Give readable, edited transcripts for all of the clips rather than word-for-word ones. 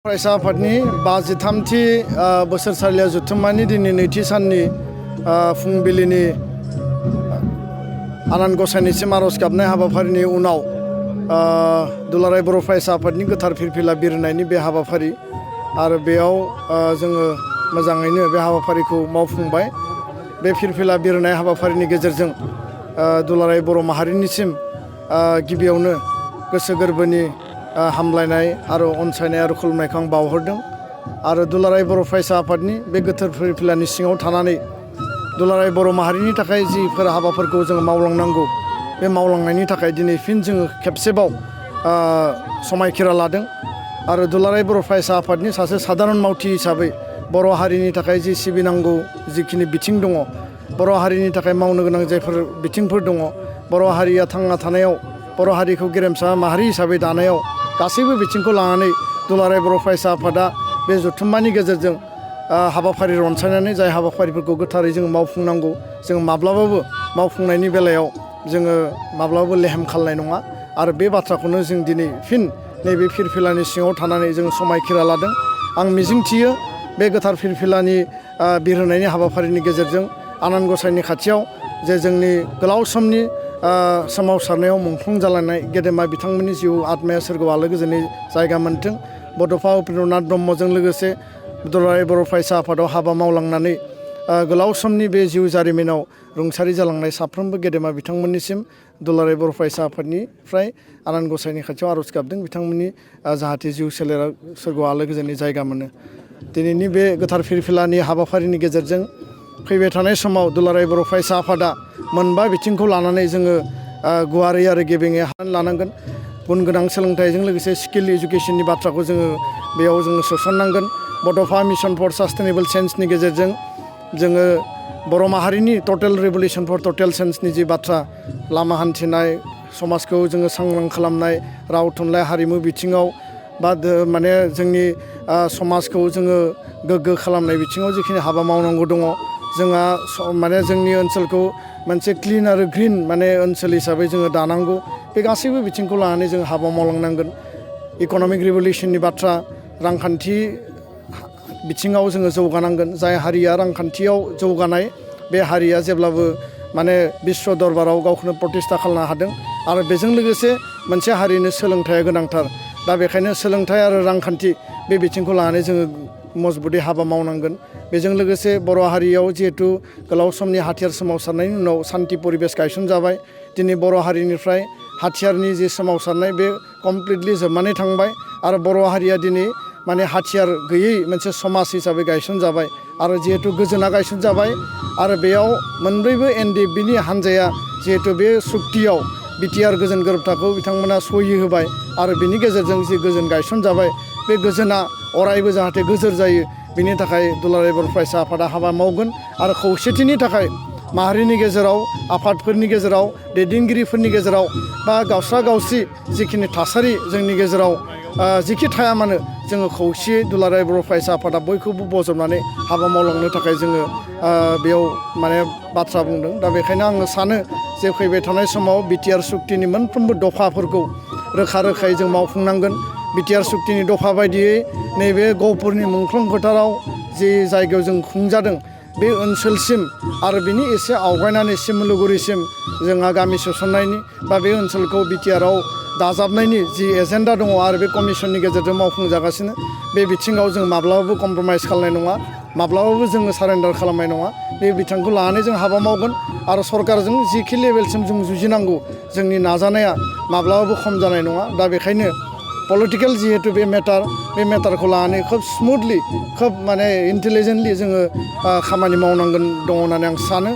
फरायसा आफादनि 53थि बोसोरसालिया जथुम्मानि दिनै नैथि साननि फुंबिलिनि आनान गसाइनिसिम आर'ज गाबनाय हाबाफारिनि उनाव दुलाराय बर' फरायसा आफादनि गोथार फिरफिला बिरहोनायनि बे हाबाफारि आरो बेयाव जोङो मोजाङैनो बे हाबाफारिखौ मावफुंबाय। बे फिरफिला बिरहोनाय हाबाफारिनि गेजेरजों दुलाराय बर' माहारिनिसिम गिबियावनो गोसो गोरबोनि हामलायनाय आरो अनसायनाय आरो खुलुमनायखौ आं बावहरदों आरो दुलाराय बर' फरायसा आफादनि बे गोथार फिरफिलानि सिङाव थानानै दुलाराय बर' माहारिनि थाखाय जिफोर हाबाफोरखौ जोङो मावलांनांगौ बे मावलांनायनि थाखाय दिनै फिन जोङो खेबसेबाव समायखिरा लादों आरो दुलाराय बर' फरायसा आफादनि सासे सादारन मावथि हिसाबै बर' हारिनि थाखाय जि सिबिनांगौ जिखिनि बिथिं दङ, बर' हारिनि थाखाय मावनो गोनां जायफोर बिथिंफोर दङ, बर' हारिया थांना थानायाव बर' हारिखौ गेरेमसा माहारि हिसाबै दानायाव गासैबो बिथिंखौ लानानै दुलाराय बर' फरायसा आफादा बे जथुम्मानि गेजेरजों हाबाफारि रनसायनानै जाय हाबाफारिफोरखौ गोथारै जों मावफुंनांगौ जों माब्लाबाबो मावफुंनायनि बेलायाव जोङो माब्लाबाबो लेहेम खालामनाय नङा आरो बे बाथ्राखौनो जों दिनै फिन नैबे फिरफिलानि सिङाव थानानै जों समायखिरा लादों। आं मिजिंथियो बे गोथार फिरफिलानि बिरहोनायनि हाबाफारिनि गेजेरजों आनान गसाइनि खाथियाव जे जोंनि गोलाव समनि सोमावसारनायाव मुंख्लं जालांनाय गेदेमा बिथांमोननि जिउ आत्माया सोरगोआव आलो गोजोनै जायगा मोनथों। बड'फा उपेन्द्रनाथ ब्रह्मजों लोगोसे दुलाराय बर' फरायसा आफादाव हाबा मावलांनानै गोलाव समनि बे जिउ जारिमिनाव रुंसारि जालांनाय साफ्रोमबो गेदेमा बिथांमोननिसिम दुलाराय बर' फरायसा आफादनिफ्राय आनान गसाइनि खाथियाव आर'ज गाबदों बिथांमोननि जाहाथे जिउ सोलेरा सोरगोआव आलो गोजोनै जायगा मोनो। दिनैनि बे गोथार फिरफिलानि हाबाफारिनि गेजेरजों फैबाय थानाय समाव दुलाराय बर' फरायसा आफादा मोनबा बिथिंखौ लानानै जोङो गुवारै आरो गेबेङै हान लानांगोन। गुन गोनां सोलोंथाइजों लोगोसे स्किल इडुकेसननि बाथ्राखौ जोङो बेयाव जोङो सोसननांगोन। बड'फा मिशन फर सास्टेनेबल चेन्जनि गेजेरजों जोङो बर' माहारिनि टटेल रिभलिउसन फर टटेल चेन्जनि जि बाथ्रा लामा हान्थिनाय, समाजखौ जोङो सांग्रां खालामनाय, राव थुनलाइ हारिमु बिथिङाव बा माने जोंनि समाजखौ जोङो गोग्गो खालामनाय बिथिङाव जिखिनि हाबा मावनांगौ दङ, जोंहा माने जोंनि ओनसोलखौ मोनसे क्लिन आरो ग्रिन माने ओनसोल हिसाबै जोङो दानांगौ। बे गासैबो बिथिंखौ लानानै जों हाबा मावलांनांगोन। इक'नमिक रिभलिउसननि बाथ्रा, रांखान्थि बिथिङाव जोङो जौगानांगोन। जाय हारिया रांखान्थियाव जौगानाय बे हारिया जेब्लाबो माने बिश्व दरबाराव गावखौनो प्रतिष्ठा खालामनो हादों आरो बेजों लोगोसे मोनसे हारिनो सोलोंथाइया गोनांथार। दा बेखायनो सोलोंथाइ आरो रांखान्थि बे बिथिंखौ लानानै जोङो मजबुतै हाबा मावनांगोन। बेजों लोगोसे बर' हारियाव जिहेथु गोलाव समनि हाथियार सोमावसारनायनि उनाव सान्थि परिबेस गायसनजाबाय। दिनै बर' हारिनिफ्राय हाथियारनि जि सोमावसारनाय बे कमप्लिटलि जोबनानै थांबाय आरो बर' हारिया दिनै माने हाथियार गैयै मोनसे समाज हिसाबै गायसनजाबाय आरो जिहेथु गोजोना गायसनजाबाय आरो बेयाव मोनब्रैबो NDFBनि हान्जाया जिहेथु बे सुक्तियाव बिटिआर गोजोन गोरोबथाखौ बिथांमोना सहि होबाय आरो बिनि गेजेरजों जि गोजोन गायसनजाबाय बे गोजोना अरायबो जाहाथे गोजोर जायो बिनि थाखाय दुलाराय बर' फरायसा आफादा हाबा मावगोन आरो खौसेथिनि थाखाय माहारिनि गेजेराव, आफादफोरनि गेजेराव, दैदेनगिरिफोरनि गेजेराव बा गावस्रा गावस्रि जिखिनि थासारि जोंनि गेजेराव जिखि थाया मानो जोङो खौसेयै दुलाराय बर' फरायसा आफादा बयखौबो बजबनानै हाबा मावलांनो थाखाय जोङो बेयाव माने बाथ्रा बुंदों। दा बेखायनो आङो सानो जे फैबाय थानाय समाव बिटिआर सुक्तिनि मोनफ्रोमबो दफाफोरखौ रोखा रोखायै जों मावफुंनांगोन। बिटिआर सुक्तिनि दफा बायदियै नैबे गहपुरनि मुंख्लं फोथाराव जि जायगायाव जों खुंजादों बे ओनसोलसिम आरो बिनि एसे आवगायनानै सिमलुगुरिसिम जोंहा गामि सोसननायनि बा बे ओनसोलखौ बिटिआरआव दाजाबनायनि जि एजेन्डा दङ आरो बे कमिसननि गेजेरजों मावफुंजागासिनो बे बिथिङाव जों माब्लाबाबो कमप्रमाइस खालामनाय नङा, माब्लाबाबो जोङो सारेन्डार खालामनाय नङा। बे बिथिंखौ लानानै जों हाबा मावगोन आरो सरकारजों जिखि लेभेलसिम जों जुजिनांगौ जोंनि नाजानाया माब्लाबाबो खम जानाय नङा। दा बेखायनो पलिटिकेल जिहेतु बे मेटारखौ लानानै खोब स्मुथलि खोब माने इन्टेलिजेन्टलि जोङो खामानि मावनांगोन दङ होननानै आं सानो।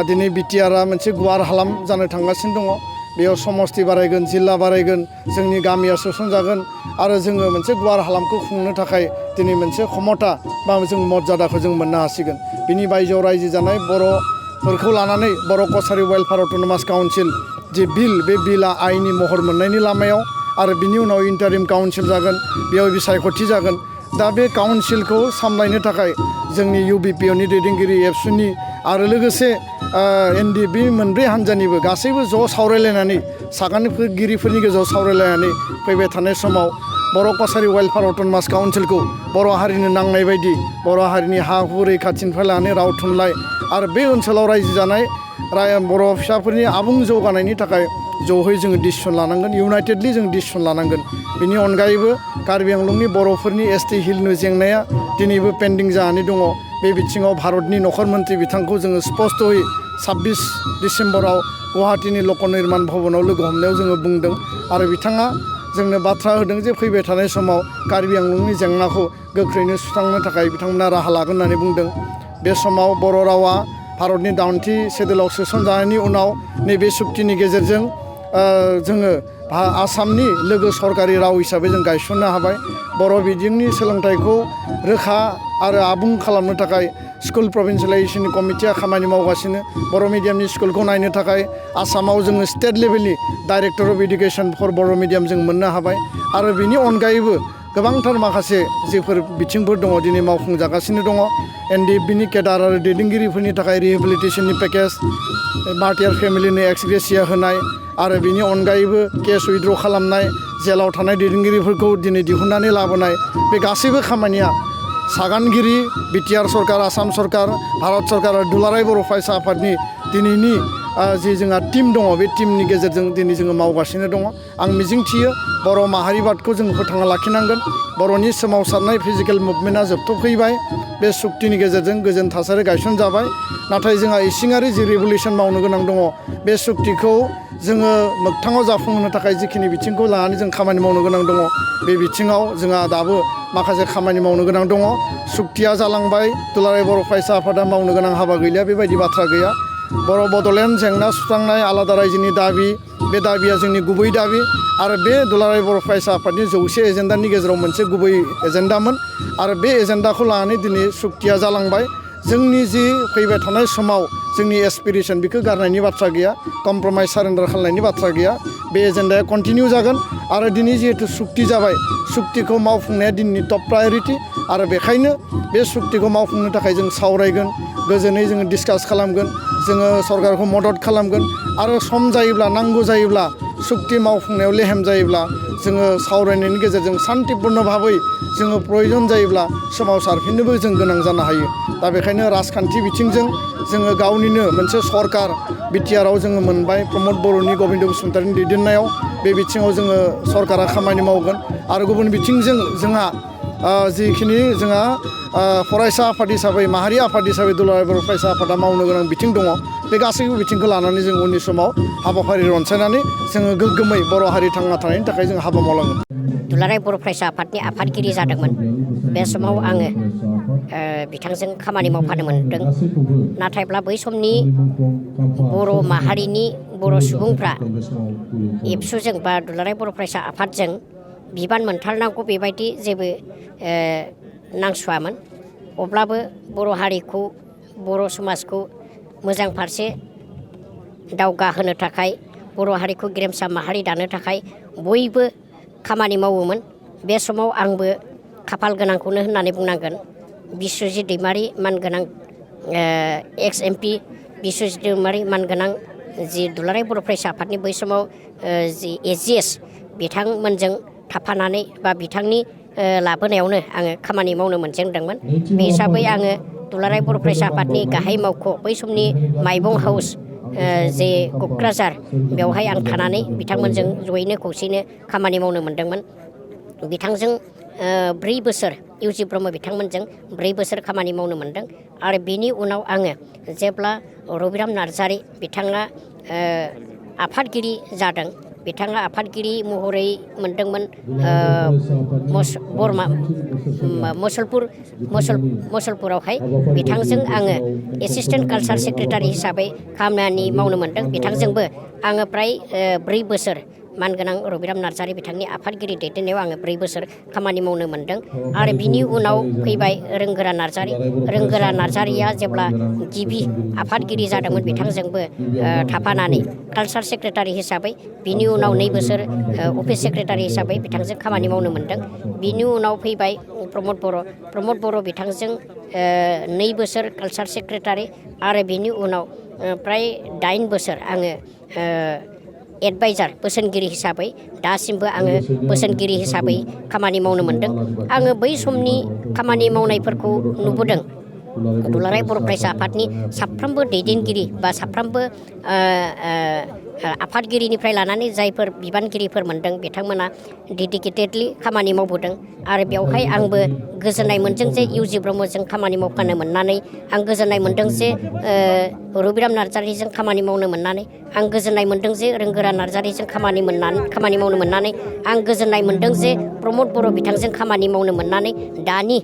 दिनै बिटिआरआ मोनसे गुवार हालाम जानो थांगासिनो दङ। बेयाव समस्ति बारायगोन, जिल्ला बारायगोन, जोंनि गामिया सोसनजागोन आरो जोङो मोनसे गुवार हालामखौ खुंनो थाखाय दिनै मोनसे क्षमता बा जों मर्यादाखौ जों मोननो हासिगोन। बिनि बायजोआव रायजो जानाय बर'फोरखौ लानानै बर' कसारि वेलफेयार अट'नमास काउन्सिल जि बिल, बे बिलआ आइनि महर मोननायनि लामायाव आरो बिनि उनाव इन्टारिम काउन्सिल जागोन, बेयाव बिसायख'थि जागोन। दा बे काउन्सिलखौ सामलायनो थाखाय जोंनि UBPOनि दैदेनगिरि एबसुनि आरो लोगोसे NDFB मोनब्रै हान्जानिबो गासैबो ज' सावरायलायनानै सागानगिरिफोरनि गेजेराव सावरायलायनानै फैबाय थानाय समाव बर' कसारि वेलफेयार अट'नमास काउन्सिलखौ बर' हारिनो नांनाय बायदि बर' हारिनि हा हु रैखाथिनिफ्राय लानानै राव थुनलाइ आरो बे ओनसोलाव रायजो जानाय बर' फिसाफोरनि आबुं जौगानायनि थाखाय ज'है जोङो डिसिसन लानांगोन इउनाइटेडलि जों डिसिसन लानांगोन बेनि अनगायैबो कार्बि आंलंनि बर'फोरनि एसटि हिलनि जेंनाया दिनैबो पेन्डिं जानानै दङ बे बिथिङाव भारतनि नखर मन्त्रि बिथांखौ जोङो स्पस्त'यै 26 डिसेम्बराव गुवाहाटीनि लक निर्माण भवनाव लोगो हमनायाव जोङो बुंदों आरो बिथाङा जोंनो बाथ्रा होदों जे फैबाय थानाय समाव कार्बि आंलंनि जेंनाखौ गोख्रैनो सुस्रांनो थाखाय बिथांमोना राहा लागोन होननानै बुंदों बे समाव बर' रावा भारतनि 8थि सेडुलाव सोसनजानायनि उनाव नैबे सुक्तिनि गेजेरजों जोङो आसामनि लोगो सरकारि राव हिसाबै जों गायसननो हाबाय बर' बिजोंनि सोलोंथाइखौ रोखा आरो आबुं खालामनो थाखाय स्कुल प्रभिन्सियेलाइजेसन कमिटिया खामानि मावगासिनो बर' मिडियामनि स्कुलखौ नायनो थाखाय आसामाव जोङो स्टेट लेभेलनि director of education for Bodo' medium जों मोननो हाबाय आरो बिनि अनगायैबो गोबांथार माखासे जेफोर बिथिंफोर दङ दिनै मावफुंजागासिनो दङ एनडिएफबिनि केडार आरो दैदेनगिरिफोरनि थाखाय रिहेबिलिटेसननि पेकेज मार्टियार फेमिलिनि एक्स ग्रेसिया होनाय आरो बिनि अनगायैबो केस उइथड्र खालामनाय जेलाव थानाय दैदेनगिरिफोरखौ दिनै दिहुननानै लाबोनाय बे गासैबो खामानिया सागानगिरि बिटिआर सरकार आसाम सरकार भारत सरकार आरो दुलाराय बर' फरायसा आफादनि दिनैनि जि जोंहा टीम दङ बे टीमनि गेजेरजों दिनै जोङो मावगासिनो दङ आं मिजिंथियो बर' माहारिबादखौ जों फोथांना लाखिनांगोन बर'नि सोमावसारनाय फिजिकेल मुभमेन्टआ जोबथ'फैबाय बे सुक्तिनि गेजेरजों गोजोन थासारि गायसनजाबाय नाथाय जोंहा इसिङारि जि रिभलिउसन मावनो गोनां दङ बे सुक्तिखौ जोङो मोगथाङाव जाफुंहोनो थाखाय जिखिनि बिथिंखौ लानानै जों खामानि मावनो गोनां दङ बे बिथिङाव जोंहा दाबो माखासे खामानि मावनो गोनां दङ सुक्तिया जालांबाय दुलाराय बर' फरायसा आफादा मावनो गोनां हाबा गैलिया बेबायदि बाथ्रा गैया बर' बड'लेण्ड जेंना सुस्रांनाय आलादा रायजोनि दाबि बे दाबिया जोंनि गुबै दाबि आरो बे दुलाराय बर' फरायसा आफादनि 100 एजेन्डानि गेजेराव मोनसे गुबै एजेन्डामोन आरो बे एजेन्डाखौ लानानै दिनै सुक्तिया जालांबाय जोंनि जि फैबाय थानाय समाव जोंनि एसपिरेसन बेखौ गारनायनि बाथ्रा गैया कमप्रमाइज सारेन्डार खालामनायनि बाथ्रा गैया बे एजेन्डाया कन्टिनिउ जागोन आरो दिनै जिहेतु सुक्ति जाबाय सुक्तिखौ मावफुंनाया दिनैनि टप प्रायरिटि आरो बेखायनो बे सुक्तिखौ मावफुंनो थाखाय जों सावरायगोन गोजोनै जोङो डिसकास खालामगोन जोङो सरकारखौ मदद खालामगोन आरो सम जायोब्ला नांगौ जायोब्ला सुक्ति मावफुंनायाव लेहेम जायोब्ला जोङो सावरायनायनि गेजेरजों सान्तिपुर्ण भाबै जोङो प्रयजन जायोब्ला सोमावसारफिननोबो जों गोनां जानो हायो दा बेखायनो राजखान्थि बिथिंजों जोङो गावनिनो मोनसे सरकार बिटिआरआव जोङो मोनबाय प्रमद बर'नि गबिन्द बसुमतारिनि दैदेननायाव बे बिथिङाव जोङो सरकारा खामानि मावगोन आरो गुबुन बिथिंजों जोंहा जिखिनि जोंहा फरायसा आफाद हिसाबै माहारि आफाद हिसाबै दुलाराय बर' फरायसा आफादा मावनो गोनां बिथिं दङ बे गासैबो बिथिंखौ लानानै जों उननि समाव हाबाफारि रनसायनानै जोङो गोग्गोमै बर' हारि थांना थानायनि थाखाय जों हाबा मावलांगोन दुलाराय बर' फरायसा आफादनि आफादगिरि जादोंमोन बे समाव आङो बिथांजों खामानि मावफानो मोनदों नाथायब्ला बै समनि बर' माहारिनि बर' सुबुंफ्रा एबसुजों बा दुलाराय बर' फरायसा आफादजों बिबान मोनथारनांगौ बेबायदि जेबो नांसुवामोन अब्लाबो बर' हारिखौ बर' समाजखौ मोजां फारसे दावगाहोनो थाखाय बर' हारिखौ गेरेमसा माहारि दानो थाखाय बयबो खामानि मावोमोन बे समाव आंबो खाफाल गोनांखौनो होननानै बुंनांगोन बिस्वजित दैमारि मानगोनां एक्स एमपि बिस्वजित दैमारि मानगोनां जि दुलाराय बर' फरायसा आफादनि बै समाव जि एजिएस बिथांमोनजों थाफानानै बा बिथांनि लाबोनायावनो आङो खामानि मावनो मोनजेनदोंमोन बे हिसाबै आङो दुलाराय बर' फरायसा आफादनि गाहाय मावख' बै समनि माइबं हाउस जे क'क्राझार बेवहाय आं थानानै बिथांमोनजों जयैनो खौसेनो खामानि मावनो मोनदोंमोन बिथांजों 4 बोसोर इउजि ब्रह्म बिथांमोनजों 4 बोसोर खामानि मावनो मोनदों आरो बेनि उनाव आङो जेब्ला रबिराम नार्जारि बिथाङा आफादगिरि जादों बिथाङा आफादगिरि महरै मोनदोंमोन मुसलपुरावहाय बिथांजों आङो एसिस्टेन्ट कालचार सेक्रेटारि हिसाबै खामानि मावनो मोनदों बिथांजोंबो आङो फ्राय 4 बोसोर मानगोनां रबिराम नार्जारि बिथांनि आफादगिरि दैदेननायाव आङो 4 बोसोर खामानि मावनो मोनदों आरो बिनि उनाव फैबाय रोंगोरा नार्जारिया जेब्ला गिबि आफादगिरि जादोंमोन बिथांजोंबो थाफानानै कालचार सेक्रेटारि हिसाबै बिनि उनाव 2 बोसोर अफिस सेक्रेटारि हिसाबै बिथांजों खामानि मावनो मोनदों बिनि उनाव फैबाय प्रमद बर' बिथांजों 2 बोसोर कालचार सेक्रेटारि आरो बिनि उनाव फ्राय 8 बोसोर आङो एडभाइजार बोसोनगिरि हिसाबै दासिमबो आङो बोसोनगिरि हिसाबै खामानि मावनो मोनदों। आङो बै समनि खामानि मावनायफोरखौ नुबोदों। दुलाराय बर' फरायसा आफादनि साफ्रोमबो दैदेनगिरि बा साफ्रोमबो आफादगिरिनिफ्राय लानानै जायफोर बिबानगिरिफोर मोनदों बिथांमोना डेडिकेटेडलि खामानि मावबोदों आरो बेवहाय आंबो गोजोननाय मोनदों जे इउ.जि. ब्रह्मजों खामानि मावफानो मोननानै आं गोजोननाय मोनदों जे रबिराम नार्जारीजों खामानि मावनो मोननानै आं गोजोननाय मोनदों जे रोंगोरा नार्जारीजों खामानि मावनो मोननानै आं गोजोननाय मोनदों जे प्रमद बर' बिथांजों खामानि मावनो मोननानै दानि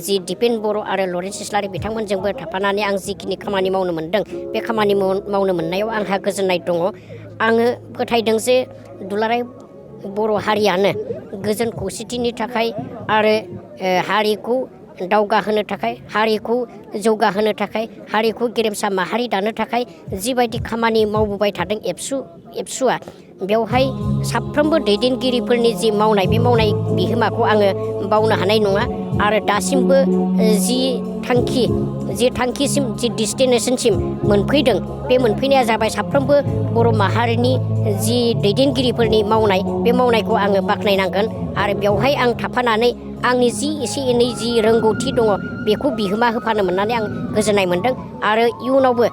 जि दिपेन बर' आरो लरेन्स इस्लारि बिथांमोनजोंबो थाफानानै आं जिखिनि खामानि मावनो मोनदों बे खामानि मावनो मोननायाव आंहा गोजोननाय दङ। आङो फोथायदों जे दुलाराय बर' हारियानो गोजोन खौसेथिनि थाखाय आरो हारिखौ दावगाहोनो थाखाय हारिखौ जौगाहोनो थाखाय हारिखौ गेरेमसा माहारि दानो थाखाय जिबायदि खामानि मावबोबाय थादों एबसुआ बेवहाय साफ्रोमबो दैदेनगिरिफोरनि जि मावनाय बे मावनाय बिहोमाखौ आङो बावनो हानाय नङा आरो दासिमबो जि थांखिसिम जि डेस्टिनेसनसिम मोनफैदों बे मोनफैनाया जाबाय साफ्रोमबो बर' माहारिनि जि दैदेनगिरिफोरनि मावनाय बे मावनायखौ आङो बाख्नायनांगोन आरो बेवहाय आं थाफानानै आंनि जि एसे एनै जि रोंगौथि दङ बेखौ बिहोमा होफानो मोननानै आं गोजोननाय मोनदों आरो इयुनावबो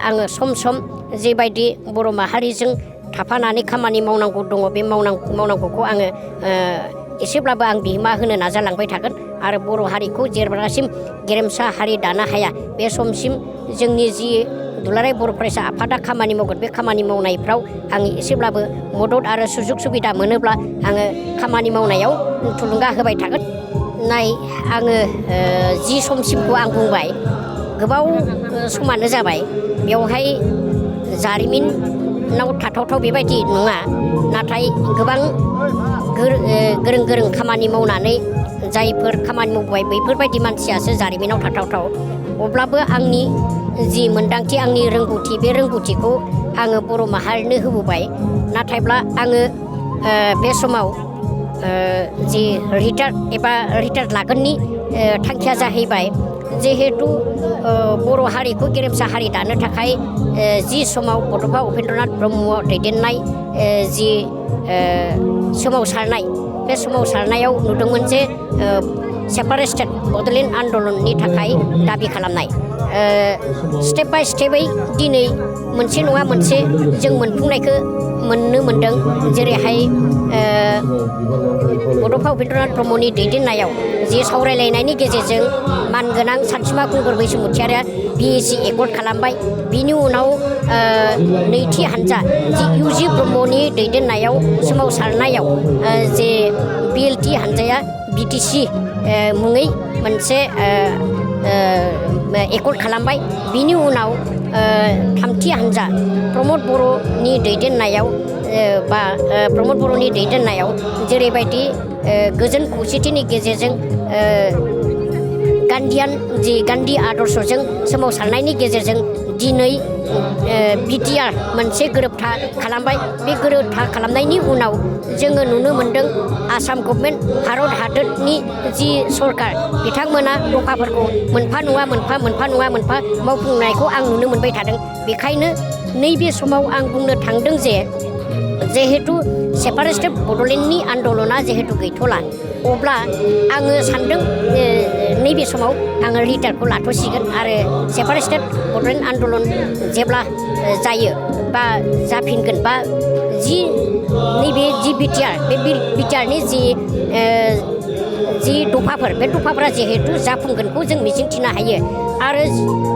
आङो सम सम जेबायदि बर' माहारिजों थाफानानै खामानि मावनांगौ दङ बे मावनांगौखौ आङो एसेब्लाबो आं बिहोमा होनो नाजालांबाय थागोन आरो बर' हारिखौ जेब्लासिम गेरेमसा हारि दानो हाया बे समसिम जोंनि जि दुलाराय बर' फरायसा आफादा खामानि मावगोन बे खामानि मावनायफ्राव आं एसेब्लाबो मदद आरो सुजुग सुबिदा मोनोब्ला आङो खामानि मावनायाव थुलुंगा होबाय थागोन। आङो जि समसिमखौ आं बुंबाय गोबाव समानो जाबाय बेवहाय जारिमिनाव थाथावथाव बेबायदि नङा नाथाय गोबां गोरों खामानि मावनानै जायफोर खामानि मावबाय बैफोरबायदि मानसियासो जारिमिनाव थाथावथाव अब्लाबो आंनि जि मोनदांथि आंनि रोंगौथि बे रोंगौथिखौ आङो बर' माहारिनो होबोबाय नाथायब्ला आङो बे समाव जि रिटायार लागोननि थांखिया जाहैबाय जिहेतु बर' हारिखौ गेरेमसा हारि दानो थाखाय जि समाव बड'फा उपेन्द्रनाथ ब्रह्म दैदेननाय जि सोमावसारनाय बे सोमावसारनायाव नुदोंमोन जे सेपारेटेड बड'लेण्ड आन्दलननि थाखाय दाबि खालामनाय स्टेप बाय स्टेपै दिनै मोनसे नङा मोनसे जों मोनफुंनायखौ मोननो मोनदों जेरैहाय बड'फा उपेन्द्रनाथ ब्रह्मनि दैदेननायाव जि सावरायलायनायनि गेजेरजों मानगोनां सानसुमा खुंगुर बैसोमुथियारिया BAC एकर्ड खालामबाय बिनि उनाव नैथि हानजा जि इउ.जि. ब्रह्मनि दैदेननायाव सोमावसारनायाव जे BLT हानजाया BTC मुङै मोनसे एकर्ड खालामबाय बिनि उनाव थामथि हानजा प्रमद बर'नि दैदेननायाव प्रमद बर'नि दैदेननायाव जेरैबायदि गोजोन खौसेथिनि गेजेरजों गान्धी आदर्शजों सोमावसारनायनि गेजेरजों दिनै BTR मोनसे गोरोबथा खालामबाय बे गोरोबथा खालामनायनि उनाव जोङो नुनो मोनदों आसाम गभर्नमेन्ट भारत हादरनि जि सरकार बिथांमोना दफाफोरखौ मोनफा नङा मोनफा मावफुंनायखौ आं नुनो मोनबाय थादों बेखायनो नैबे समाव आं बुंनो थांदों जे जिहेतु सेपारेटेड बड'लेण्डनि आन्दलना जिहेतु गैथ'ला अब्ला आङो सानदों नैबे समाव आङो रिटायारखौ लाथ'सिगोन आरो सेपारेटेड बड'लेण्ड आन्दलन जेब्ला जायो बा जाफिनगोन बा नैबे जि BTR बे BTRनि जि दफाफोर बे दफाफोरा जिहेतु जाफुंगोनखौ जों मिजिंथिनो हायो आरो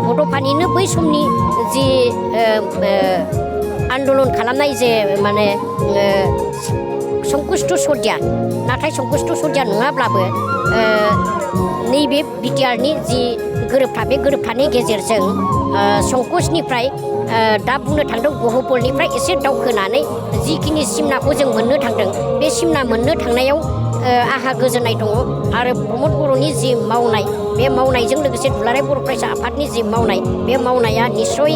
बड'फानिनो बै समनि जि आन्दलन खालामनाय जे माने संकुष्ट सदिया नाथाय संकुष्ट सदिया नङाब्लाबो नैबे BTRनि जि गोरोबथा बे गोरोबथानि गेजेरजों संकुसनिफ्राय दा बुंनो थांदों गहपुरनिफ्राय एसे दावखोनानै जिखिनि सिमनाखौ जों मोननो थांदों बे सिमना मोननो थांनायाव आंहा गोजोननाय दङ आरो प्रमद बर'नि जि मावनाय बे मावनायजों लोगोसे दुलाराय बर' फरायसा आफादनि जि मावनाय बे मावनाया निस्सय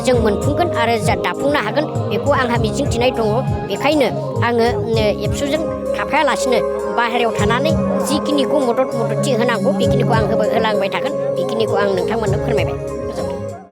जों मोनफुंगोन आरो दाफुंनो हागोन बेखौ आंहा मिजिंथिनाय दङ बेखायनो आङो एबसुजों थाफायालासिनो बाहेरायाव थानानै जिखिनिखौ मददथि होनांगौ बेखिनिखौ आं होलांबाय थागोन बेखिनिखौ आं नोंथांमोननो फोरमायबाय।